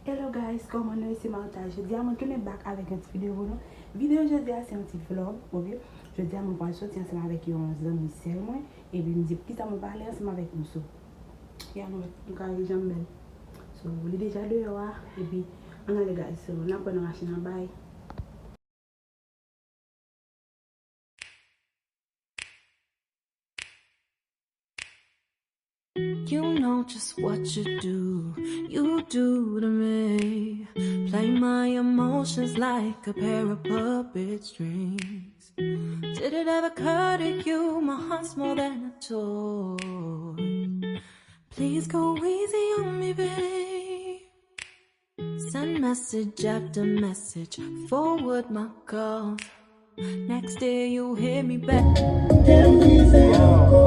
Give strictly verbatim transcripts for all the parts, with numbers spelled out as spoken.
Hello guys, kòman nou ye? Se Martha. Jodi a mwen tounen back avèk yon ti videyo pou nou. Videyo jodi a se yon ti vlog, ok? Jodi a mwen pral soti ansanm avèk yon zanmi sè mwen, epi m di poukisa mwen pa ale ansanm avèk nou. So, ya nou wè, nou ka wè jan m bèl. So, li deja deyò a, epi ann ale guys. So, n ap wè nan machin nan, bye. You know just what you do, you do to me. Play my emotions like a pair of puppet strings. Did it ever occur to you my heart's more than a toy? Please go easy on me, babe. Send message after message, forward my calls. Next day you hit me back. Kè m brize ankò.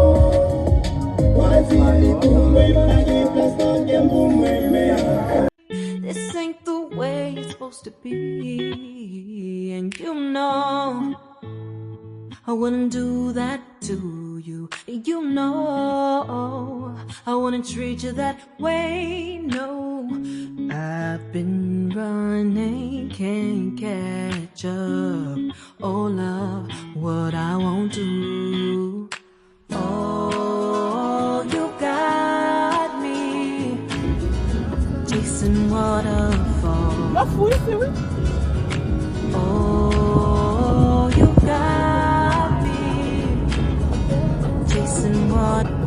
Wè di li pou mwen, pa gen plas nan kè m pou mwen, men. This ain't the way it's supposed to be, and you know I wouldn't do that to you. You know I wouldn't treat you that way, no. I've been running, can't catch up. Oh love, what I won't do. Oh, you got me chasing waterfalls. Mwen fou isi wi. Oh, you got me chasing water.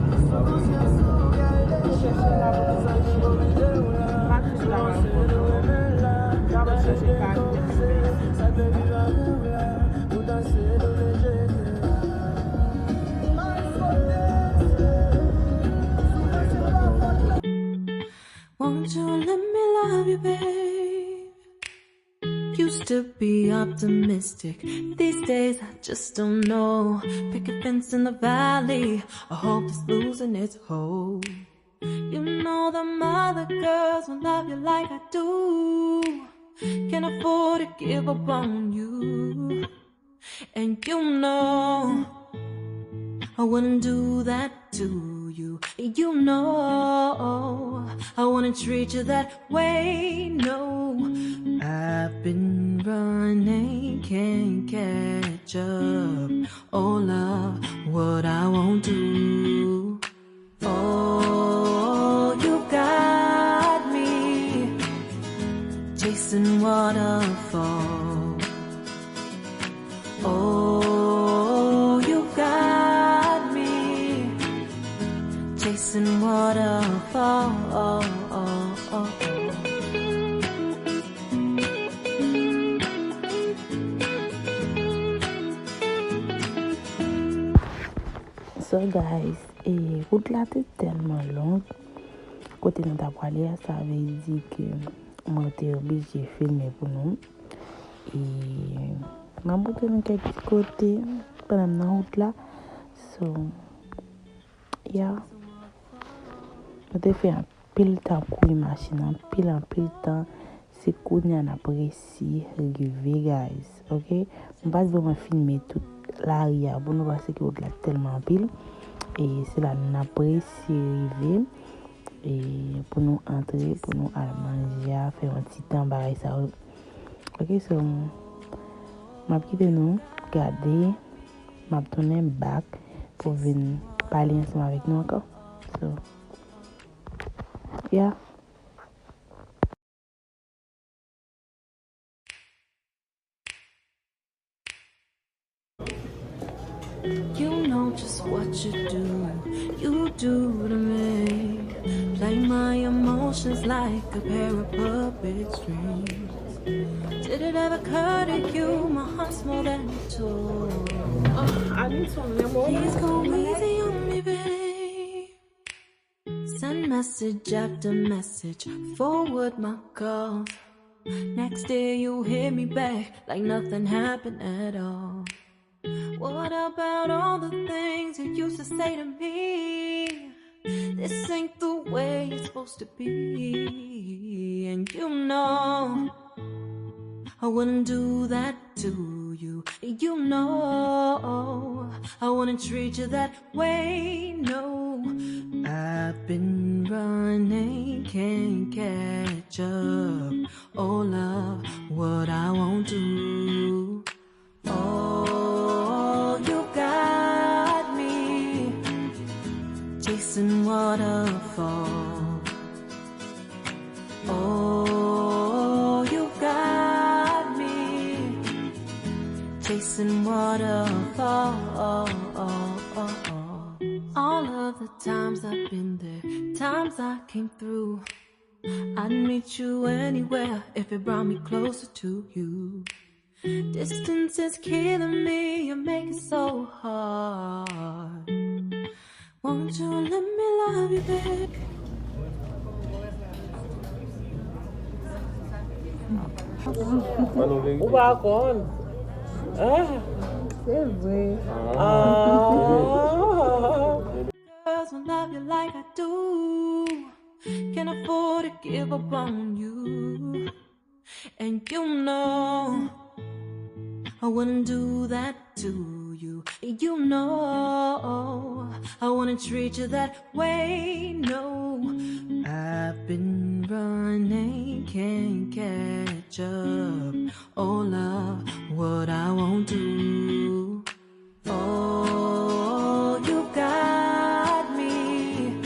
Won't you let me love you, babe? Used to be optimistic. These days, I just don't know. Picket fence in the valley. I hope it's losing its hold. You know them other girls won't love you like I do. Can't afford to give up on you. And you know I wouldn't do that to you. You know I wouldn't treat you that way, no. I've been running, can't catch up. Oh love, what I won't do. Oh, you got me chasing waterfalls. Oh, you got me chasing waterfalls. So guys, e wout la te tèlman long. Kote nou ta prale a, sa vle di ke mwen te oblije filme pou nou. E m ap montre nou kèk ti kote pandan m nan wout la. So, yeah. Mwen te fè anpil tan kouri machin, anpil, anpil tan. Se kounye a n ap resi rive, guys, ok? M pa t vrèman filme tout lari a pou nou, paske wout la tèlman anpil. E se la n ap resi rive, e pou nou antre, pou nou al manje a, fè yon ti tan bagay sa yo. Ok, so, m ap kite nou gade, m ap tounen back pou vin pale ansanm avèk nou ankò. So, yeah. You know just what you do, you do to me. Play my emotions like a pair of puppet strings. Did it ever occur to you my heart's more than a toy? Oh, I need some lemon. Please go easy on me, babe. Send message after message, forward my calls. Next day you hit me back like nothing happened at all. What about all the things you used to say to me? This ain't the way it's supposed to be. And you know I wouldn't do that to you. You know I wouldn't treat you that way, no. I've been running, can't catch up. Oh, love, what I won't do. Oh, you got me chasing waterfalls. Oh, you got me chasing waterfalls. All of the times I've been there, times I came through. I'd meet you anywhere if it brought me closer to you. Distance is killing me, you make it so hard. Won't you let me love you, babe? Ou pa konn? Ah. Se vre. Ah. Girls will love you like I do. Can't afford to give up on you. And you know I wouldn't do that to you. You know I wouldn't treat you that way. No, I've been running, can't catch up. Oh, love, what I won't do. Oh, you got me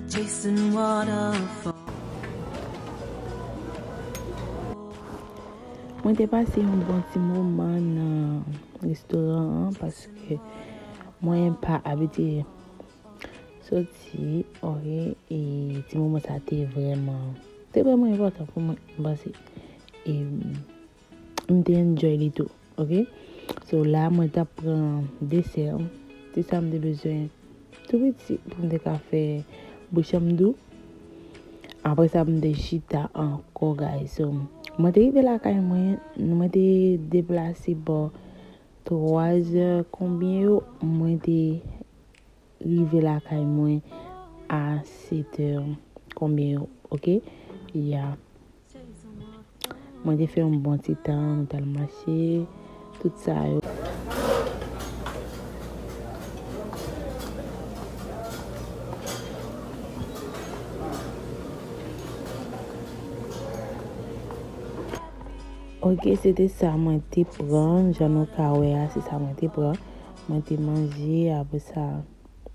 chasing waterfalls. Mwen te pase yon bon ti moman nan restoran an paske mwen pa abitye soti, ok, e ti moman sa te vrèman, te vrèman enpòtan pou mwen, m panse. E m te enjoy li tou, ok? So, la, mwen t ap pran desè, se sa m te bezwen, tou piti, pou m te ka fè bouch an m dou. Apre sa, m te chita ankò, guys. So, mwen te rive lakay mwen, mwen te deplase bò twa zè konbyen yo, mwen te rive lakay mwen a sèt è konbyen yo, ok? Ya. Mwen te fè yon bon ti tan, nou t al mache, tout sa yo. Ok, se te sa mwen te pran, jan nou ka wè a, se sa mwen te pran. Mwen te manje, apre sa,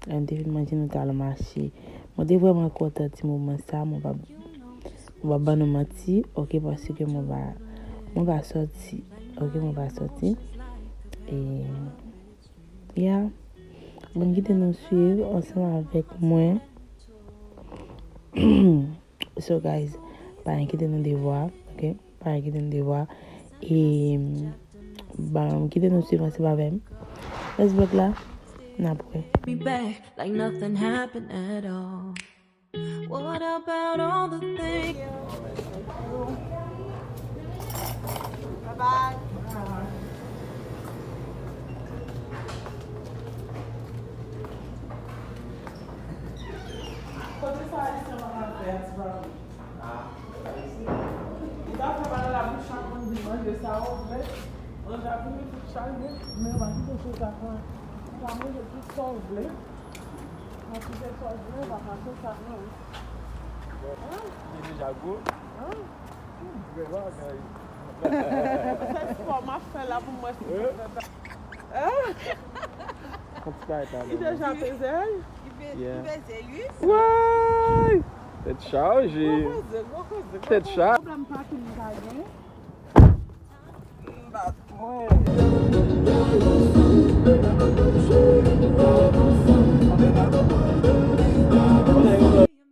lè m te fin manje, nou t al mache. Mwen te vrèman kontan ti moman sa, mwen pa, mwen pa ban nou manti, ok, paske mwen pa, mwen pa sòti, ok, mwen pa sòti. E, ya, mwen kite nou swiv ansanm avèk mwen. So, guys, pa enkyete nou de vwa, ok? Pa enkyete nou de vwa. E, ban, kite nou swiv ansanm avè m. Let's vlog la, n ap wè. Me back like nothing happened at all. What about all the things? Bye bye. Kote sa Ayisyen pa ka fè a, ti pa vre? Ou ta fè bagay la pou chak moun vin manje sa ou vle. Manje a vini tout chaje, men w pa kite cho sa pran. Ou ka manje tout sa w vle. Mwen kite sa w vle, w pa ka cho sa non. Li deja gwo. An? Vrè bagay. Se spò m ap fè la pou mwen si sa fè. An? Konn ti bagay talè. Li deja peze l? Li pe-, li peze, wi. Woy! Tèt chaje. Gwo koze, gwo koze, gwo koze. Tèt chaje. Pwoblèm pa tou m pa gen. M bat mwen.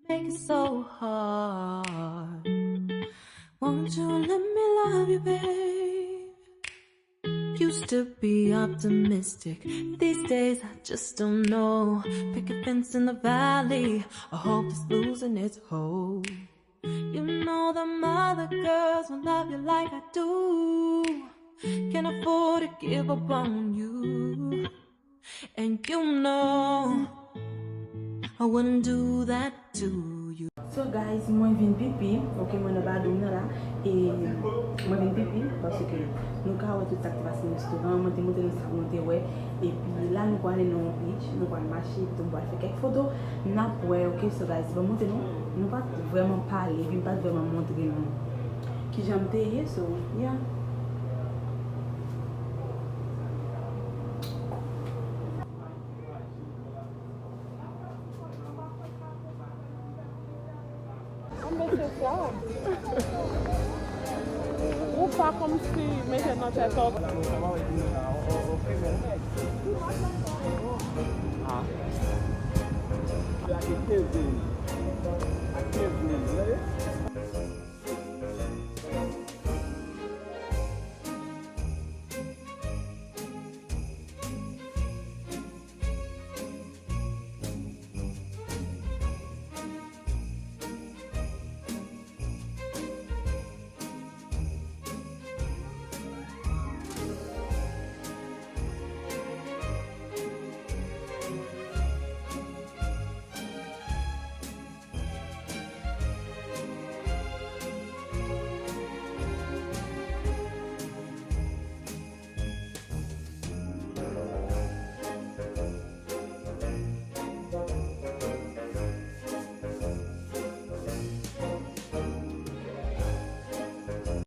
Make it so hard. Won't you let me love you, babe? Used to be optimistic. These days, I just don't know. Picket fence in the valley. I hope it's losing its hope. You know them other girls will love you like I do. Can't afford to give up on you. And you know I wouldn't do that to you. So guys, mwen vin pipi, ok, mwen nan badwum nan la, e mwen vin pipi, paske nou ka wè tout sa k te pase nan restoran an, mwen te montre nou sa mwen te wè, epi la nou pral ale nan yon beach, nou pral mache, epi tou nou pral fè kèk foto, n ap wè, ok, so guys, ban m montre nou, nou pa t vrèman pale, epi m pa t vrèman montre nou Kijan m te ye, so, yeah. Ou pa kòmsi mete nan tèt ou.